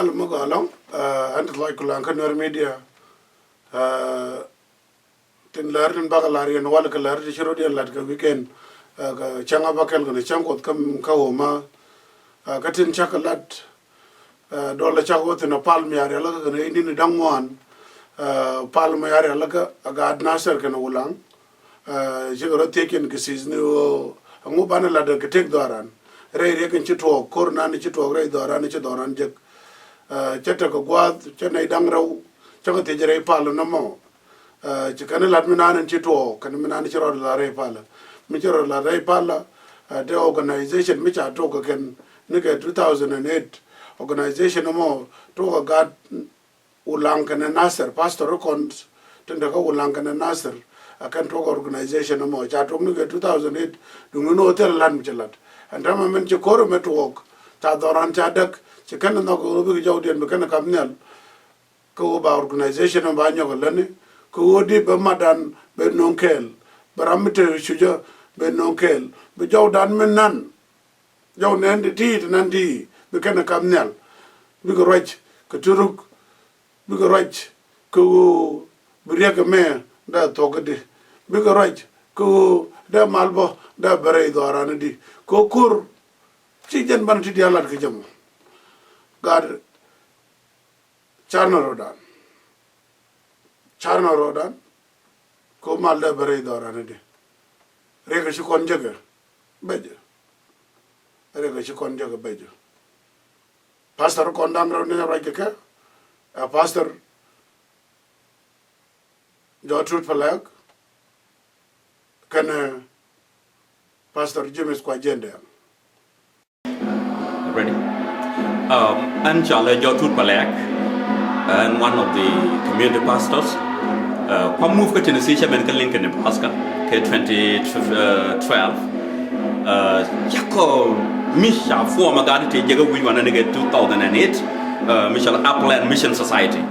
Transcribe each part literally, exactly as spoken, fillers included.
Mal mi gɔaa ɛlɔ̱ŋ, ɛ, ɣän ti lɔc kulaŋ kä Nuer Media. Ɛ, tin lär tin bakɛ lar yɛn wal kɛ lär ti ci rot yɛn lat kɛ weekend, ɛ, kɛ cäŋ a bäkɛl kɛnɛ cäŋ Kuɔth kä, kä ɣöö ma, ɛ, kä tin cakɛ lat, ɛ, duɔl cakɛ wä thin ɛ pal mi a rialikä kɛnɛ i̱ ni̱n da̱ŋ ŋuan, ɛ, pal mi a rialikä a gaat Nasir kɛnɛ Wulaŋ. Ɛ, cikɛ rɔ thiec kɛn kɛ sis ni ɣöö ɛŋu banɛ lat kɛ tëk dhɔran rɛy riɛk in ci tuɔɔk ko̱r nan ci tuɔɔk rɛy dhɔran ci dhɔran jek. Ɛ, cä tekɛ gua̱a̱th cä nɛy da̱ŋ rɛw cä kɛ thiec rɛy pal nɔmɔ. Ɛ, ci kɛn lat mi nan in ci tuɔɔk kɛn mi nan ci rɔ lat rɛy pal. Mi ci rɔ lat rɛy pal, ɛ, te organization mi ca tok kɛ kɛn ni kɛ two thousand and eight. Organization nɔmɔ tok kɛ gat Wulaŋ kɛnɛ Nasir, pastor kɔn tin te kä Wulaŋ kɛnɛ Nasir, ɛ kɛn tuɔk organization ɛmɔ ca tuɔk ni kɛ two thousand eight, duŋni ni ɣöö thil lat mi ci lat. Ɛn täämɛ min ci ko̱r ɛmɛ tuɔɔk, ca dhɔran ca däk, ci kɛn nhɔk ɣöö bikɛ jɔwdiɛn bi kɛn kam nhial. Kä ɣöö ba organization ɛmɔ ba nyɔk ɛ lätni, kä ɣöö di bɛ matdan bɛ no̱o̱ŋ kɛɛl, bɛ ram mi te cucä bɛ no̱o̱ŋ kɛɛl, bi jɔwdan mi nan. Jɔw nɛn ti ti ti nan ti bi kɛn kam nhial. Bikɛ ruac kɛ turuk, bikɛ ruac kɛ ɣöö bi riɛk ɛmɛ dee thuɔk kä di. Bikɛ ruac kɛ ɣöö dee mal bä dee bɛ rɛy dhɔran di. Kɛ ɣöö ko̱r ci jɛn banɛ ti diaal lat kɛ jɛ mɔ. Gaat Car nɔ rɔɔdan. Car nɔ rɔɔdan. Ko mal dee bɛ rɛy dhɔran di. Riɛk ci kɔn jekɛ bɛ jɛ. Riɛk ci kɔn jekɛ bɛ jɛ. Pastor kɔn da̱ŋ rɛw ni ruac kɛ kɛ. Ɛ Pastor Jɔ Tut Palek kɛnɛ Pastor James Kuac Jɛn Dɛŋ. Ready? Um, ɛn cɔalɛ Jɔ Tut Palek, ɛn one of the community pastors. Uh, kua move kä Tennessee cä ben kä Lincoln, Nebraska kɛ twenty twelve. Uh, cakɔ mi ca form a gaat ti jɛ kä wi̱c wanɛ ni kɛ two thousand and eight, uh, mi cɔalɛ Upland Mission Society.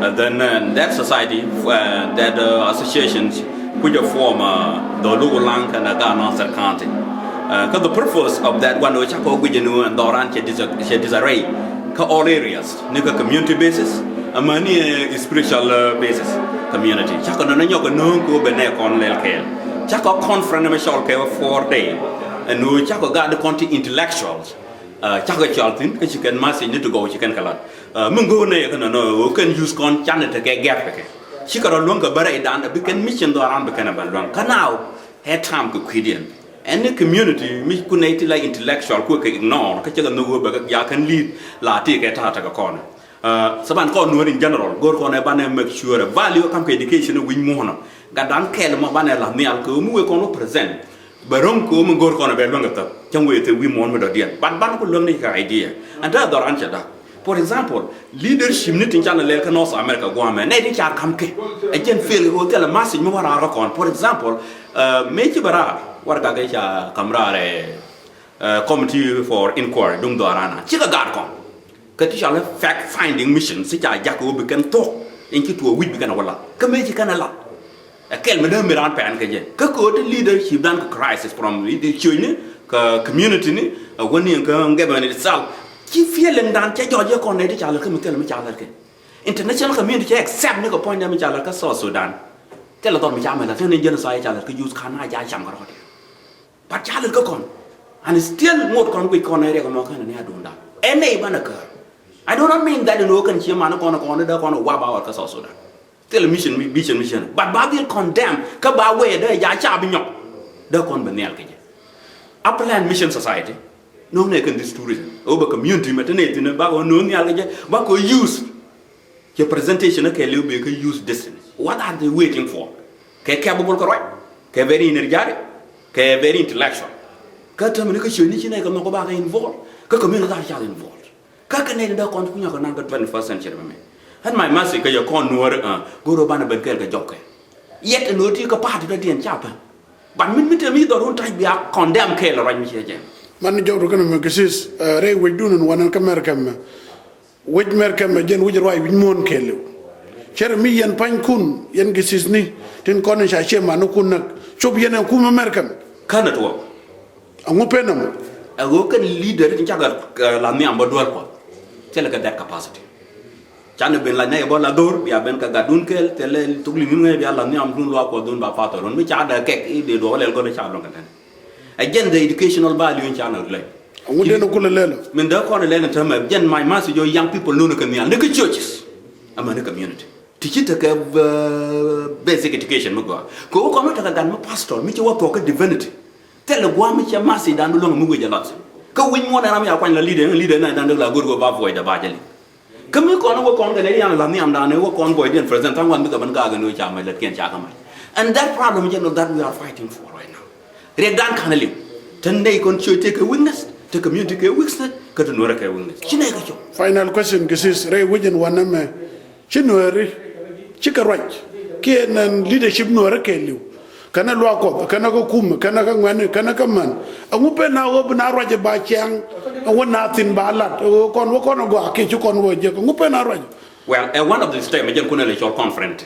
Uh, then, uh, that society, uh, that, uh, association, kucä form, uh, dhɔl Wulaŋ kɛnɛ gaat Nasir County. Uh, kä the purpose of that one, wä cakɔ guic ni ɛn dhɔran cɛ dis-, cɛ disarray kä all areas, ni kä community basis, amäni, uh, spiritual, uh, basis community. Cakɔ nɔnɔ nyɔk kɛ no̱o̱ŋ kɛ wä ben nɛ kɔn lɛl kɛɛl. Cakɔ conference mi cɔl kɛ four day. Ɛn wä cakɔ gaat kɔn ti intellectuals. Uh, cakɔ cɔal thi̱n kä ci kɛn message ni ti gɔw ci kɛn kɛ lat. Uh, mi go̱o̱r nɛ yɛ kɛn nɔ, nɔ, kɛn use kɔn canɛ tekɛ gap kɛ kɛ. Cikɛ rɔ luäŋ kɛ bä rɛydan, bi kɛn mission dhɔran bi kɛn a bä luäŋ. Kä now, ɛ tam kɛ kui̱diɛn. Ɛn ni community, mi kun nɛ ti la intellectual, kuɛ kɛ ignore, kä cɛ kɛ nhök wä bɛ kɛ ya kɛn lead, la ti kɛ ta̱a̱ tekɛ kɔn. Uh, saban kɔn Nuäär in general, go̱o̱r kɔn ɛ banɛ make sure value kam kɛ education wi̱c muɔ̱ɔ̱nɔ. Gatdan kɛɛl mɔ banɛ la nhial kɛ mi wee kɔn wä present. Bɛ ro̱ŋ kɛ mi go̱o̱r kɔn bɛ luäŋ kɛ thäp. Cäŋ wee thil wi̱i̱ muɔ̱ɔ̱n mi dɔ̱diɛn. But ban ku luäŋ ni kɛ idea. Ɛn te dhɔran cɛ dak. For example, leadership ni tin canɛ lɛl kä North America guamɛ. Nɛ ti ca kam kɛ. Ɛ jɛn fail kɛ thilɛ message mi wä raar kä kɔn. For example, uh, mëë ci bɛ raar. Warɛgak ca kam raar ɛ, uh, committee for inquiry duŋ dhɔran. Cikɛ gaat kɔn. Kä ti cɔalɛ fact finding mission, si ca jak kɛ wä bi kɛn thuɔ̱k in ci tuɔɔk wi̱c bi kɛn a wä lat. Kä mëë ci kɛn a lat. Ɛ kɛl mi dee mi raan pɛn kɛ jɛ. Kä kɛ wä ti leadership dan kɛ crisis from leader ciöcni kɛ community ni, ɛ wä ni kɛ government itself. Ci feeling dan cɛ jɔɔc yɛ kɔn nɛ ti ca lat kä mi thilɛ mi ca lat kɛ. International community cɛ accept ni kɛ puɔ̱ny dee mi ca lat kä South Sudan. Thilɛ dhɔr mi ca mɛ lat, thilɛ ni genocide ca lat kä Jews kan a ja cam kɛ rɔɔdiɛn. But ca lät kä kɔn. And still ŋot kɔn guic kɔn ɛ riɛk ɛmɔ kɛn ni a duundan. Ɛn nɛy banɛ kär. I do not mean that in wä kɛn cie man kɔn kɔn dee kɔn wap out kä South Sudan. Thil mission, mission, mission. But ba dhil condemn kä ba wee dee ja ca bi nyɔk. Dee kɔn bi nhial kɛ jɛ. Upland Mission Society. No̱o̱ŋ nɛ kɛn this tourism. Ɛ wä bɛ community mɛ te nɛ thin ba kɔn no̱o̱ŋ nhial kɛ jɛ. Ba kɔ use. Cɛ presentation kɛ liw bee kä youth destiny. What are they waiting for? Kɛ capable kɛ ruac, kɛ very energetic, kɛ very intellectual. Kä tämɛ ni kä ciötni ci nɛy kɛ nhɔk kɛ bakɛ involve. Kä community dhar cal involve. Kä kɛ nɛy ni dee kɔn kunyä kɛ nan kä twenty-first century mɛ. And my message kä yɛ kɔn Nuäär, uh, go̱o̱r banɛ ben kɛɛl kɛ jɔk kɛ. Yet ɛn ɣöö ti kä party dɔ̱diɛn ca päm. But min mi te mi dhɔr wun ta̱c bia condemn kɛɛl ruac mi ciɛ jɛ. Man ni jɔk rukɛn mɛ kɛ sis, uh, rɛy wecdun ɛn wanɛn kä mɛr kɛmɛ. Wec mɛr kɛmɛ jɛn wec ruac wi̱c muɔ̱ɔ̱n kɛɛliw. Cɛrɛ mi yɛn pa̱nykun yɛn kɛ sisni tin kɔn in ca ciɛ manikun näk cop yɛn ɛn kumɛ mɛr kɛmɛ. Känɛ tuɔɔk. Aŋu pen ɛmɔ. Ɛ ɣöö kɛn leader tin cakɛ, eh, la nhiam bä duel Kuɔth. Thilɛ kɛ that capacity. Canɛ ben la nɛy bä la dhor bia ben kɛ gatdun kɛl thilɛ thuk liŋ in ŋäc bia la nhiam dun luaak kuɔth dun ba pathɔr run mi ca dee kɛk i̱ dee duɔk lɛl gɔl i̱ ca luɔ̱ŋ kɛ tɛn. Ɛ jɛn the educational value in canɛ lɛl. Ŋut den kulɛ lɛl. Min dee kɔn lɛl in täämɛ jɛn my message ɔ young people nunɛ kɛ nhial ni kɛ churches. Amäni community. Ti ci tekɛ basic education mi gɔaa kɛ wä kɔn mi tekɛ gat mi pastor mi ci wä thuɔk kä divinity. Thilɛ gua̱a̱ mi cɛ message dan bi luäŋ mi wec a lat. Kä wi̱c muɔ̱n ɛn ram ya kuany la leader ɛn leader na dan dee la go̱r kɛ ba voice da ba jɛ liŋ. Kä mi kɔn wä kɔn kɛ nɛ yan la nhiam dan wä kɔn voice diɛn president thaŋ wan mi kɛ ben gaak ɛn wä ca mɛ lät kiɛn ca kä mac. And that problem general that we are fighting for right now. Riɛk dan ka̱n liŋ. Te nɛy kɔn ciö tekɛ weakness, te community kɛ weakness, kä te nuɔrɛ kɛ weakness. Ci nɛy kɛ cɔk. Final question kɛ sis rɛy wec ɛn wanɛ mɛ. Ci nuääri ci kɛ ruac kiɛ nɛn leadership nuääri kɛɛliw kɛnɛ luaak kuɔth kɛnɛ kä kumɛ kɛnɛ kä ŋuɛ̈ni kɛnɛ kä män. Ɛŋu pen na ɣöö bi na ruac ba ciaŋ ɛŋu na thi̱n ba lat ɣöö kɔn wä kɔn ɛ gɔaa kiɛ ci kɔn wä jek ɛŋu pen na ruac. Well, ɛ one of the step mi jɛn kunɛ lɛ cɔl conference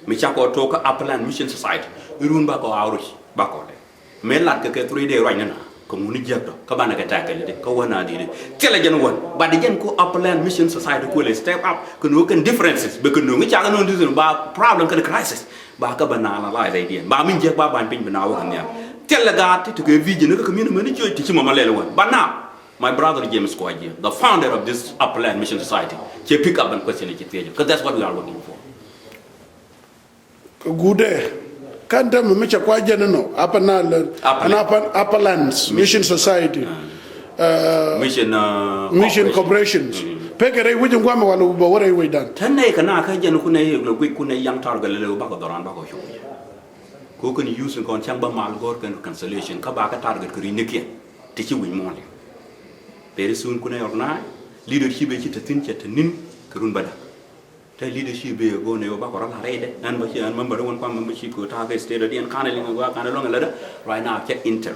mi ca kɔ tok kä Upland Mission Society. Irun ba kɔ a ruc ba kɔ lɛ. Mëë lat kɛ kɛ three day ruacni na kɛ ŋuni jiäk tɔ kä banɛ kɛ tɛk kɛ lidi kä wä na didi. Thilɛ jɛn wän but jɛn ku Upland Mission Society kuël step up kɛ no̱o̱ŋ kɛn differences bɛ kɛ no̱o̱ŋ i̱ cakɛ no̱o̱ŋ differences ba problem kɛn crisis ba kä bɛ na analyze idea ba min jiäk ba bany piny bɛ na wä kɛ nhiam. Thilɛ gaat ti ti kɛ vision ni kɛ community mɛni jiöc ti ci mama lɛl wän but now my brother James Kuajiɛ the founder of this Upland Mission Society cɛ pick up and question ci thiecä kɛ that's what we are looking for. Kɛ guudɛ kan täämɛ mi cɛ kua̱c jɛn inɔ Upper Nile, Upper Nile. Upper Lands Mission Society. Mission Mission Corporations. Pekɛ rɛy wec in guamɛ wal bɛ wä rɛy wecdan. Tän nɛy kɛ na kä jɛn kunɛ yek lɔ guic kunɛ yaŋ target lɛ lɛ bakɔ dhɔran bakɔ cuk. Kɛ kɛn use in kɔn cäŋ bä mal gɔr kɛn reconciliation kä bakɛ target kɛ ri̱c ni kiɛn ti ci wi̱c muɔ̱ɔ̱n liŋ. Very soon kunɛ organize leadership ɛ ci te thi̱n cɛ te ni̱n kɛ run bädä. Te leadership bee go̱o̱r ni wä bakɔ rɔ la rɛydɛ ɛn bä ci ɛn member wän kuan membership kɛ ta̱a̱ kɛ state diɛn kanɛ liŋ gua kanɛ lɔŋ lɛ dɛ. Right now cɛ inter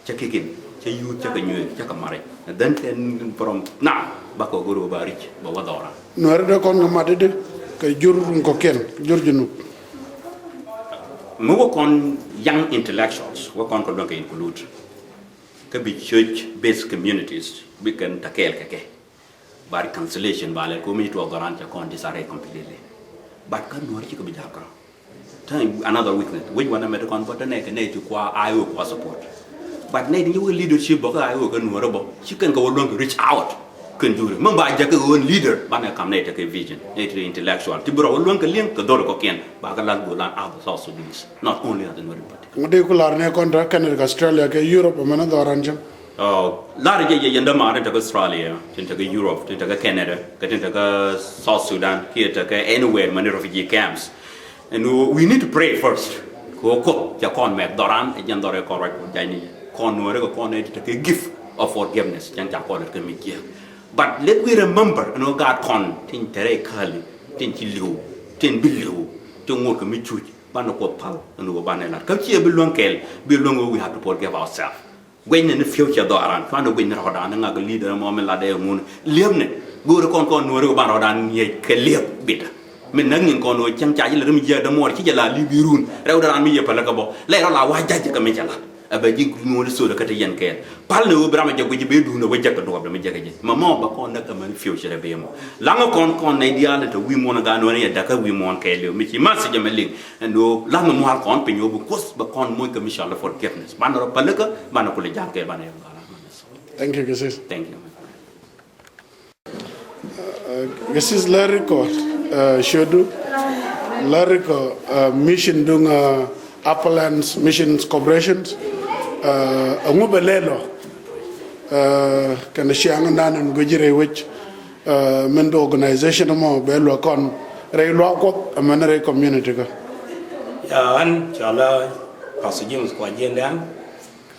cɛ kikin cɛ youth cɛ kɛ nyuek cɛ kɛ mari. And then kɛ from now bakɔ go̱o̱r wä ba ric bä wä dhɔra. Nuɛri dee kɔn kɛ mat dee kɛ jur kɔkiɛn jur junub. Mi wä kɔn young intellectuals wä kɔn kɛ luäŋ kɛ include kä bi church based communities bi kɛn takɛɛl kɛ kɛ. Ba reconciliation ba lɛ komi tuɔ garan cɛ kɔn disarray completely. But kä nuɔr ci kɛ bi jal kɔrɔ. Tɛ another weakness. Wec wanɛ mɛt kɔn bɔ tɛ nɛ kɛ nɛ ti kua I O kua support. But nɛ ti nyɛ wek leadership bɔ kɛ I O kɛ nuɔr bɔ ci kɛn kɛ wä luɔŋ kɛ reach out. Kɛn juri mɛ ba jɛ kɛ ɣöön leader ba nɛ kam nɛ tɛ kɛ vision nɛ ti intellectual ti bi rɔ wä luɔŋ kɛ liŋ kɛ dhol kɔ kiɛn ba kɛ lal golan out of South Sudanese not only as a Nuer party. Ŋuɔ̱t dee ku lar ni kɔn te Canada kɛ Australia kɛ Europe ɛmɛn dhɔran cäŋ. Lar jɛ yɛ yɛn dämaar tin tekɛ Australia tin tekɛ Europe tin tekɛ Canada kɛ tin tekɛ South Sudan kiɛ tekɛ anywhere mani refugee camps. And we need to pray first. Kɛ wä Kuoth cɛ kɔn mɛk dhɔran ɛ jɛn dhɔr ɛ kɔn ruac jany ni kɔn nuɔrɛ kɛ kɔn ɛ ti tekɛ gift of forgiveness cɛn ca kɔn lät kɛ mi jiɛk. But let we remember ɛn wä gaat kɔn tin tɛrɛ kali tin ci liw tin bi liw tin ŋot kɛ mi cuc. Banɛ Kuoth pal ni wä banɛ lat kä ciɛ bi luäŋ kɛɛl bi luäŋ wä we have to forgive ourselves. Guecnɛ ni future dhɔaran cuanɛ guec ni rɔɔdan ni ŋak leader mɔ mi lat ɛ ŋun liepnɛ. Go̱o̱ri kɔn kɔn nuɔri wä ban rɔɔdan ŋiɛc kɛ liep bita. Mi näk nyin kɔn wä cäŋ ca ji̱ lɛ rim jiɛ dämuɔr ci jɛ la liep irun rɛw dɛ ran mi yɛ pälä kä bɔ lɛ rɔ la wa ja̱c kɛ mi cɛ lat. Ɛ bɛ ji̱ nuɔri sodɛ kä ti yɛn kɛɛl. Pal ni wä bi ram a jɛ guic bi duundɛ wä jɛ kɛ duɔpdɛ mi jɛ kɛ ji̱ mɛ mɔ bɛ kɔn näk kɛ mɛn future bɛ mɔ. Laŋä kɔn kɔn nɛy diaal ni te wi̱i̱ muɔ̱n ɛ gaat nuɔ̱n yɛ da̱kä wi̱i̱ muɔ̱n kɛɛliw mi ci ma̱th ci jɛ mɛ liŋ. Ɛn ɣöö la̱th mi mua̱a̱l kɔn piny ɣöö bi Kuoth bɛ kɔn moc kɛ mi cɔal forgiveness banɛ rɔ pälikä banɛ kulɛ ja̱l kɛ banɛ yɛ. Thank you, Gessis. Thank you. Gessis Larry kɔ ciötdu Larry kɔ mission duŋ Uplands Missions Corporations. Ɛŋu bɛ lɛl ɔ kɛnɛ ciaŋ nan ɛn guici rɛy wec. Min bi organization mɔ bɛ luäk kɔn rɛy luaak Kuɔth ɛmɛn rɛy community kä. Ya ɣän cɔala Pastor James Kuajiɛn Dɛŋ.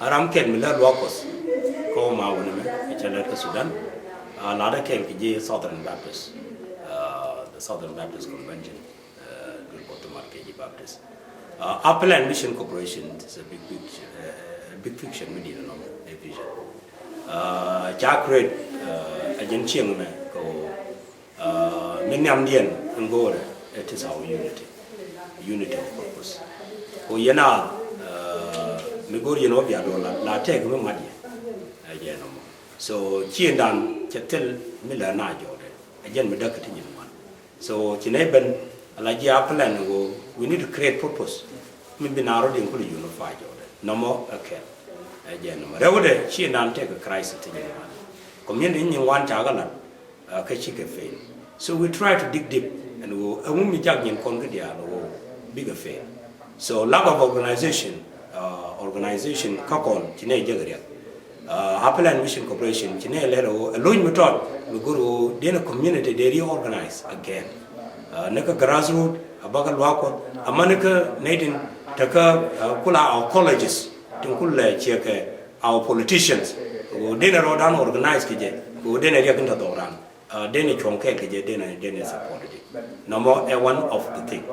A ram kɛl mi lät luaak Kuɔth kä wä ma wun ɛmɛ cɛ lät kä Sudan. A latdä kɛl kɛ ji̱ Southern Baptist, the Southern Baptist Convention. Duel Kuɔth mat kɛ ji̱ Baptist. Upland Mission Corporation is a big picture, big picture mi di̱t ɛnɔ ɛ vision. Ca create ɛ jɛn cieŋ mɛ kɛ ɣöö mi nhiamdiɛn in go̱o̱rɛ it is our unity, unity of purpose. Kɛ ɣöö yɛn a mi go̱o̱r yɛn wä bia duɔl la tɛk mi mat yɛ ɛ jɛ nɔmɔ. So ciëndan cɛ thil mi lɛ na jɔɔl Ɛ jɛn mi däk kä ti nyin wan. So ci nɛ ben ala ji̱ a plan ɣöö we need to create purpose. Mi bi na rɔ diŋ kul unify jɔwdɛ. Nɔmɔ ɛ kɛl. Ɛ jɛn nɔmɔ. Rɛwdɛ ci nan tek a crisis ti nyin wan. Community nyin wan ca kä lat, kä ci kɛ fail. So we try to dig deep ɛn ɣöö ɛŋu mi jak nyin kɔn kä diaal ɣöö bikɛ fail. So lack of organization, uh, organization kä kɔn ci nɛ jek riɛk. Uh, Upland Mission Corporation ci nɛ lɛl ɣöö ɛ lo̱ny mi tɔt mi go̱r ɣöö den a community dee reorganize again. Uh, ni kä grassroot a bä kä luaak kuɔth a ma ni kä nɛy tin te kä, uh, kula our colleges tin kul lɛ ciɛ kɛ our politicians ɣöö den a rɔɔdan organize kɛ jɛ ɣöö den a riɛk in te dhɔk ran. Uh, den a cuɔ̱ŋ kɛɛl kɛ jɛ den a, den a support di. Nɔmɔ ɛ one of the thing.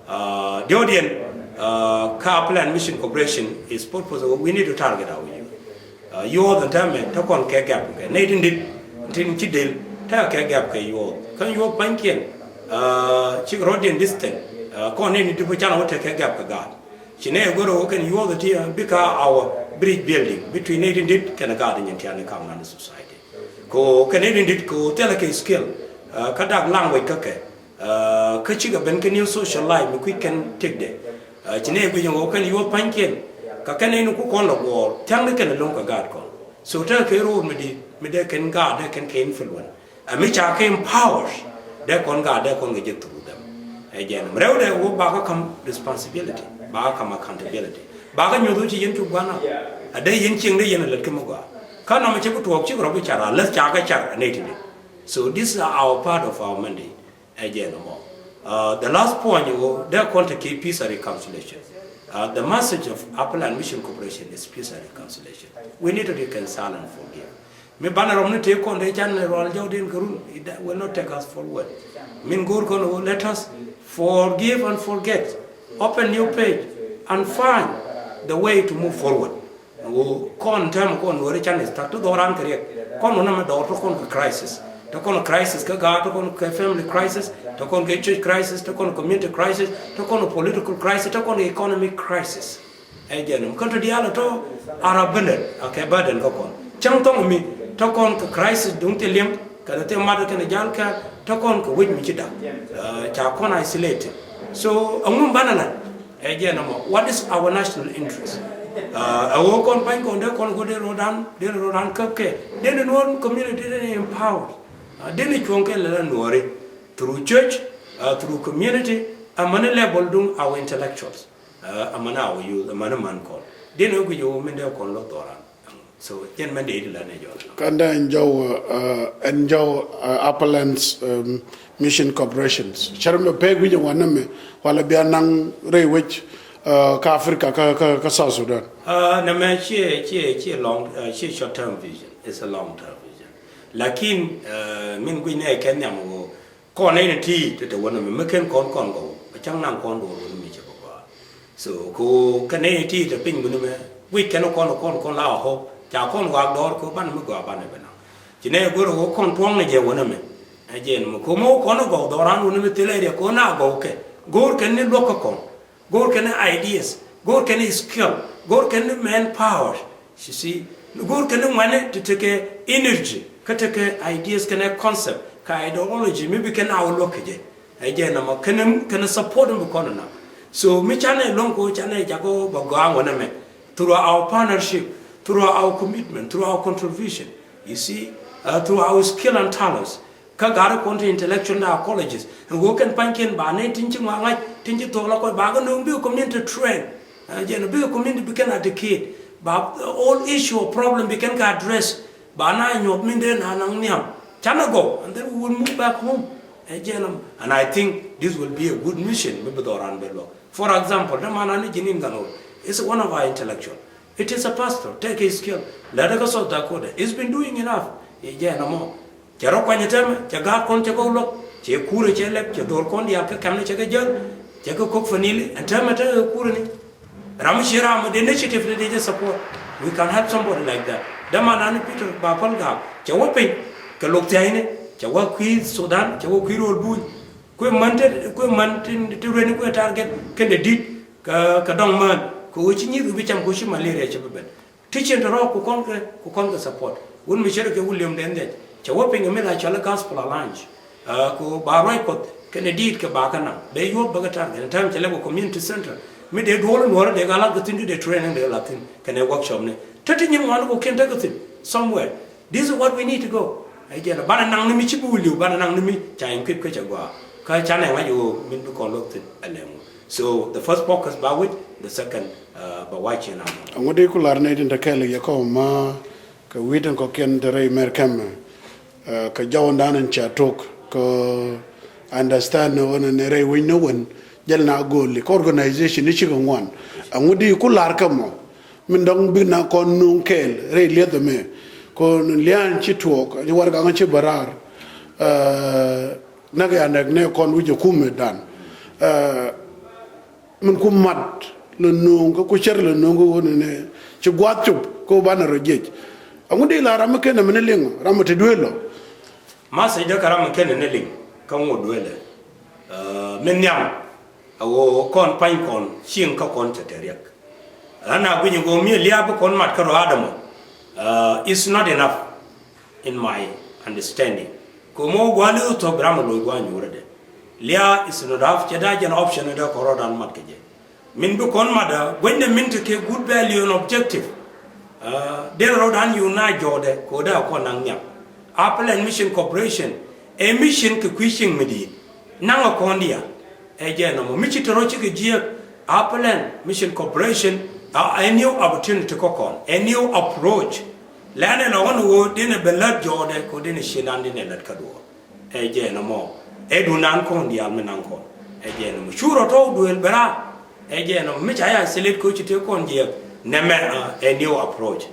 Uh, diɔ̱ɔ̱diɛn, uh, kä Upland Mission Corporation is purpose, we need to target our youth. Uh, youth ɛn täämɛ te kɔn kɛ gap kɛ nɛy tin dit tin ci del te kɛ gap kɛ youth. Kä youth pa̱nykiɛn, uh, cik rɔ̱diɛn distance, uh, kɔn nɛy ni ti bi can wä te kɛ gap kɛ gaat. Ci nɛ go̱r ɣöö kɛn youth ti, uh, bikɛ our bridge building between nɛy tin dit kɛn gaat nyin tian ni kam nan society. Kɛ ɣöö kɛn i̱ rin dit kɛ ɣöö thilɛ kɛ skill, uh, kä dak language kä kɛ, uh, kä cikɛ ben kɛ new social life mi kui̱c kɛn tëkdɛ. Uh, ci nɛ guic ɛn ɣöö kɛn yuɔth pa̱nykiɛn kɛ kɛn in ku kɔn lɔ guɔɔr thia̱ŋni kɛn lo̱ŋ kɛ gaat kɔn. So tekɛ kɛ ro̱o̱l mi di̱i̱t mi dee kɛn gaat dee kɛn kɛ influence. Ɛ mi ca kɛ empower dee kɔn gaat dee kɔn kɛ jɛ through them. Ɛ jɛn rɛwdɛ wä bakɛ kam responsibility, bakɛ kam accountability, bakɛ nyuɔth wä ci yɛn cuk gua̱n a dee yɛn cieŋ dee yɛn a lät kä mi gɔaa. Kä nɔmɔ cɛ bi tuɔɔk cik rɔ bi car a läth ca kɛ car a nɛy ti di. So this is our part of our mandate. Ɛ jɛn mɔ. Uh, the last point wä dee kɔn te kɛ peace and reconciliation. Uh, the message of Upland Mission Corporation is peace and reconciliation. We need to reconcile and forgive. Mi banɛ rɔm ni tëë kɔn dee can ni rual jɔwdiɛn kɛ run, it will not take us forward. Min go̱o̱r kɔn ɣöö let us forgive and forget. Open new page and find the way to move forward. Ɣöö kɔn tɛm kɔn nuɔri can is tak ti dhɔran kɛ riɛk. Kɔn wä namɛ dhɔr ti kɔn kɛ crisis. Ti kɔn crisis kä gaat, ti kɔn kɛ family crisis, ti kɔn kɛ church crisis, ti kɔn community crisis, ti kɔn political crisis, ti kɔn economic crisis. Ɛ jɛn nɔm kɛn tɔ diaal tɔ ara burden, a kɛ burden kä kɔn. Cäŋ thɔŋ mi tɔ kɔn kɛ crisis duŋ ti liŋ kɛn thil mat kɛn jal kɛ tɔ kɔn kɛ wec mi ci da̱k. Uh, ca kɔn isolated. So ɛŋu banɛ la ɛ jɛn nɔmɔ, what is our national interest? Uh, ɛ wä kɔn pa̱ny kɔn dee kɔn go̱ dee rodan dee rodan käp kɛ dee ni nuɔr community dee ni empowered. Uh, dee ni cuɔ̱ŋ kɛ lɛ la nuɔri through church, uh, through community, amäni level duŋ our intellectuals. Uh, amäni our youth, amäni man kɔn. Dee ni guic ɣöö min dee kɔn lɔ dhɔran. So jɛn mɛn dee ti la ni jɔl. Kanda ɛn jɔw, uh, ɛn jɔw, uh, Uplands, um, Mission Corporations. Cɛrɛ mɛ pek wi̱c ɛn wanɛ mɛ wala bia naŋ rɛy wec, uh, kä Africa kä, kä, kä South Sudan. Uh, nɛ mɛ ciɛ, ciɛ, ciɛ long, uh, ciɛ short term vision. It's a long term vision. Lakin, uh, min guic nɛ kɛ nhiam ɣöö kɔn nɛy ni ti te te wä ni mi mi ken kɔn kɔn gɔw a cäŋ naŋ kɔn duɔl wä ni mi cɛ bä gɔaa. So ko kɛ nɛy ni ti te piny wä ni mi guic kɛn kɔn kɔn kɔn la a hope ca kɔn wak dɔɔr ko ban mi gɔaa ban ɛ bɛ naŋ. Ci nɛ go̱r ko kɔn tuɔŋ ni jɛ wä ni mi. Ɛ jɛ ni mi ko mi wä kɔn gɔw dɔɔran wä ni mi thilɛ riɛ ko na gɔw kɛ go̱r kɛn ni luɔk kä kɔn. Go̱o̱r kɛn ideas, go̱o̱r kɛn skill, go̱o̱r kɛn manpower. You see, go̱o̱r kɛn ŋuɛni ti tekɛ energy, kä tekɛ ideas kɛn concept, kä ideology, mi bi kɛn a wä luɔk kɛ jɛ. Ɛ jɛ nɔmɔ kɛn, kɛn support mi bi kɔn na. So mi canɛ luɔŋ ko canɛ jakɔ bɛ gɔaa ŋuɛni mɛ. Through our partnership, through our commitment, through our contribution, you see, uh, through our skill and talents. Kä gat kɔn ti intellectual na colleges ɛn ɣöö kɛn pa̱nykiɛn ba nɛy tin ci ŋuak ŋa̱c tin ci thok la kɔc ba kɛ nööŋ bikɛ community train. Ɛ jɛn bikɛ community bi kɛn educate ba all issue of problem bi kɛn kɛ address. Ba na nyuɔth min dee na naŋ nhiam canɛ gɔw and then we will move back home. Ɛ jɛn ɛmɔ and I think this will be a good mission mi bi dhɔran bɛ luɔk. For example, dämanani Jinin Ganol is one of our intellectual. It is a pastor, take his skill. Lɛt kä South Dakota. He's been doing enough. Ɛ jɛn ɛmɔ. Cɛ rɔ kuany tɛmɛ, cɛ gaat kɔn cɛ kɛ wä luɔk, cɛ kurɛ cɛ lɛp, cɛ dhor kɔn diaal kä kɛmni cɛ kɛ jäl, cɛ kɛ kok fanili, ɛn tɛmɛ te kɛ kurɛ ni. Ram mi ci ram mi the initiative ni dee jɛ support. We can help somebody like that. Dämanani Peter Bapal Gak, cɛ wä piny, kɛ lok thia̱cni, cɛ wä kui̱ Sudan, cɛ wä kui̱ ro̱l buny. Kuɛ män te, kuɛ män te, te rueni kuɛ target, kɛn de dit, kɛ, kɛ dɔŋ män, kɛ wä ci nyi̱th kɛ bi cam kɛ wä ci malaria cɛ bi ben. Ti cien te rɔɔk ku kɔn kɛ, ku kɔn kɛ support. Wun mi cɛ rɔ kɛ William Dɛn Dhiac. Cɛ wä piny kɛ mi la cɔl i̱ Gospel Alliance. Ɛ, ku ba ruac Kuɔth kɛnɛ diit kɛ ba kä naŋ. Dee yuɔ̱p bä kɛ target. Ɛn time cɛ lɛ kɛ community center. Mi dee duɔl in wärä dee ka lat kɛ thi̱n ti dee training dee lat thi̱n. Kɛnɛ workshop ni. Te ti nyin ŋuan kɛ kiɛn tekɛ thi̱n. Somewhere. This is what we need to go. Ɛ jɛn banɛ naŋ ni mi ci bi wiliw, banɛ naŋ ni mi ca in kui̱p kä cɛ gɔaa. Kä canɛ ŋa̱c ɣöö min bi kɔn luɔk thi̱n ɛ lɛŋ. So the first focus ba wi̱c, the second, uh, ba wac in amɔ. Aŋu di ku lar ni tin te kɛl yɛ kɔ ma kɛ wi̱i̱t in kɔkiɛn te rɛy mɛr kɛmɛ. Ɛ, kɛ jɔwundan in ca tok kɛ understand ni ɣän ni rɛy wec ni wen jɛl na go̱o̱li kɛ organization ni cikɛ ŋuan. Aŋu di ku lar kɛ mɔ min dɔ̱ŋ bik na kɔn nuŋ kɛɛl rɛy liɛth ɛmɛ. Kɔn lia̱a̱n ci tuɔɔk ci warɛgak ci bä raar. Ɛ, näk ya nɛk nɛ kɔn wi̱c ɛ kumɛ dan. Ɛ, min ku mat lɛ no̱o̱ŋ kä ku cär lɛ no̱o̱ŋ kä ɣöö nɛnɛ ci gua̱a̱th cop kä ɣöö banɛ rɔ jiɛc. Aŋu dee la ram mi kenɛ mi ni liŋ ram mi te duëël lɔ. Message dee kä ram mi kenɛ ni liŋ kä ŋu duëëlɛ. Ɛ, min nhiam a ɣöö kɔn pa̱ny kɔn cieŋ kä kɔn cɛ te riɛk. Ɣän a gui̱ny ɣöö mi lia̱a̱ bi kɔn mat kä rɔ adamɔ. Ɛ, it's not enough. In my understanding. Kɛ mɔ gua̱a̱li wä thɔk bi ram a loc gua̱a̱ nyuurä dɛ. Lia is not have cɛ da̱a̱ jɛn option dɛ kɔrɔ dan mat kɛ jɛ. Min bi kɔn mat a gua̱ny dɛ min te kɛ good value and objective. Ɛ, den rɔ dan yun na jɔɔdɛ kɛ wä dee a kɔn naŋ nhiam. Apple and Mission Corporation ɛ mission kɛ kui̱ cieŋ mi di̱i̱t. Naŋ a kɔn diaal. Ɛ jɛ nɔmɔ mi ci te rɔ cikɛ jiɛk. Apple and Mission Corporation a, a new opportunity kä kɔn, a new approach. Lɛn ɛ lɔŋ ni ɣöö dinɛ bɛ lät jɔɔdɛ kɛ dinɛ ci nan dinɛ lät kä duɔ̱ɔ̱r. Ɛ jɛ nɔmɔ ɛ dunan kɔn diaal mi naŋ kɔn. Ɛ jɛ nɔmɔ curɔ tɔw duël bɛ raar. Ɛ jɛ nɔmɔ mi ca ya isolate kɛ ci te kɔn jiɛk. Nɛmɛ, uh, a new approach.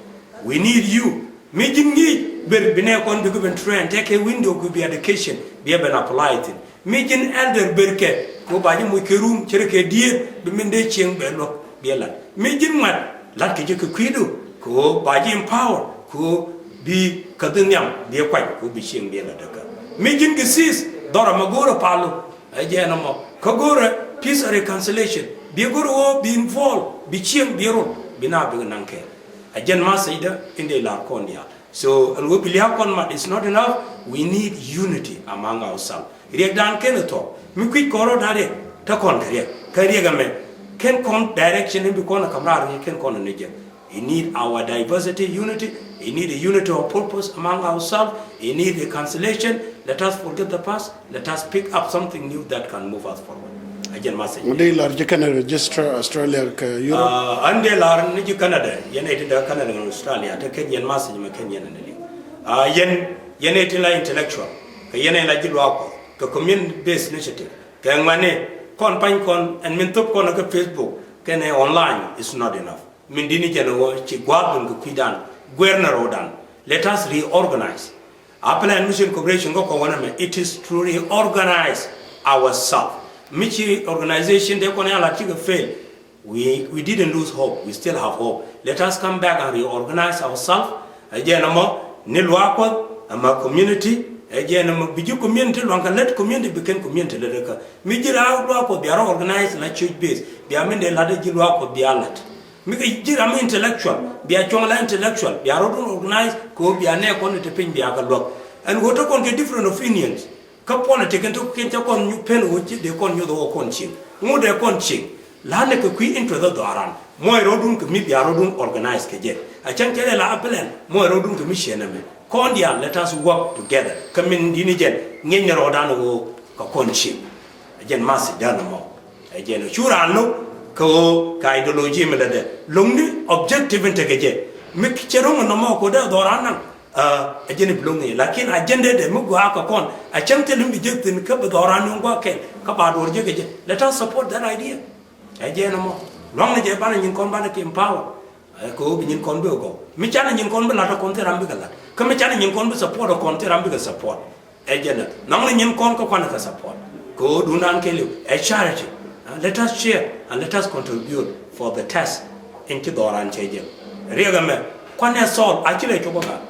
We need you. Mi ji̱n ŋi̱i̱c ber bi nɛ kɔn bikɛ ben train tekɛ window ku bi education bi ɛ ben apply thi̱n. Mi ji̱n elder ber kɛ kɛ ɣöö ba ji̱ moc kɛ rum ce̱tkɛ kɛ dieet bi min dee cieŋ bɛ luäk bi ɛ lat. Mi ji̱n ŋuɛ̈t la̱tkɛ ji̱ kɛ kui̱du kɛ ɣöö ba ji̱ empower kɛ ɣöö bi käth nhiam bi ɛ kuany kɛ ɣöö bi cieŋ bi ɛ lat däkä. Mi ji̱n disease dhɔrɛ mɛ go̱o̱rɛ palu ɛ jɛ nɔmɔ kä go̱o̱rɛ peace and reconciliation bi ɛ go̱o̱rɛ ɣöö bi involve bi cieŋ bi ɛ rol bi na bikɛ naŋ kɛ. Ɛ jɛn message dä in dee lar kɔn diaal. So ɛn wä bi lia̱a̱ kɔn mat is not enough. We need unity among ourselves. Riɛkdan ken ɛ thɔk mi kui̱c kɔn rɔ da̱r riɛk te kɔn kɛ riɛk kä riɛk ɛmɛ ken kɔn direction in bi kɔn ɛ ka̱m raar riɛk ken kɔn ɛ ni jɛ. We need our diversity, unity. We need a unity of purpose among ourselves. We need reconciliation. Let us forget the past. Let us pick up something new that can move us forward. Ɛ jɛn message. Ŋu dee lar ji̱ Canada register Australia kɛ Europe. Ah, an dee lar ni ji̱ Canada, yɛn ɛ ti dee Canada ni Australia, te ken yɛn message mɛ ken yɛn ni liŋ. Ah, yɛn, yɛn ɛ ti la intellectual, kɛ yɛn ɛ la ji̱ luaak Kuɔth, kɛ community based initiative, kɛ ŋuɛni, kɔn pa̱ny kɔn, ɛn min thop kɔn kɛ Facebook, kɛnɛ online is not enough. Min di̱t ni jɛn ɣöö ci gua̱a̱th ben kɛ kui̱dan guer ni ro̱o̱dan. Let us reorganize. Apple and Mission Corporation kä kɔn wänɛ mɛ, it is to reorganize ourselves. Mi ci organization dee kɔn ya lat cikɛ fail. We, we didn't lose hope. We still have hope. Let us come back and reorganize ourselves. Ɛ jɛn ɛmɔ ni luaak Kuɔth ɛmɛ community. Ɛ jɛn ɛmɔ bi ji̱ community luaŋ kɛ lät community bi ken community lät kä. Mi ji̱ raar luaak Kuɔth bia rɔ organize la church base. Bia min dee lat ji̱ luaak Kuɔth bia lat. Mi kɛ ji̱ ram intellectual, bia cuɔ̱ŋ la intellectual, bia rɔ̱dun organize, kɛ ɣöö bia nɛ kɔn ni te piny bia kɛ luäk. Ɛn ɣöö te kɔn kɛ different opinions. Kä politic ɛn te kɔn cɛ kɔn nyu pen ɣöö ci dee kɔn nyuth ɣöö kɔn cieŋ. Ŋu dee kɔn cieŋ. La nɛ kɛ kui̱ interest dhɔaran. Mɔc rɔ̱dun kɛ mi bia rɔ̱dun organize kɛ jɛ. A cäŋ cɛ dee la a plan, mɔc rɔ̱dun kɛ mi ciɛ nɛmɛ. Kɔn diaal, let us work together. Kä min di̱t ni jɛn, ŋi̱eec ni rɔɔdan ɣöö kɛ kɔn cieŋ. Ɛ jɛn message dan nɔmɔ. Ɛ jɛn cu raan lo̱k kɛ ɣöö kɛ ideology mi lätdɛ. Lo̱ŋni objective in tekɛ jɛ. Mi cɛ ro̱ŋ nɔmɔ kɛ ɣöö dee dhɔran naŋ. Ɛ jɛn i̱ bi lo̱ŋ i̱. Lakin agenda dɛ mi gɔaa kɛ kɔn. A cäŋ thil in bi jek thi̱n kä bi dhɔran ni gua̱a̱k kɛl. Kä ba duɔ̱ɔ̱r jek kɛ jɛ. Let us support that idea. Ɛ jɛn nɔmɔ. Luaŋni jɛ banɛ nyin kɔn banɛ kɛ empower. Ɛ kɛ ɣöö bi nyin kɔn bi kɛ gɔw. Mi canɛ nyin kɔn bi la̱t ɛ kɔn thil ram bikɛ la̱t. Kä mi canɛ nyin kɔn bi support ɛ kɔn thil ram bikɛ support. Ɛ jɛn ɛ. Nhɔŋni nyin kɔn kä kuanɛ kɛ support. Kɛ ɣöö duundan kɛɛliw. Ɛ charity. Ɛ, let us share and let us contribute for the task. In ci dhɔran cɛ jɛ. Riɛk ɛmɛ. Kuanɛ solve. A ci lɛ cop ɛ gat.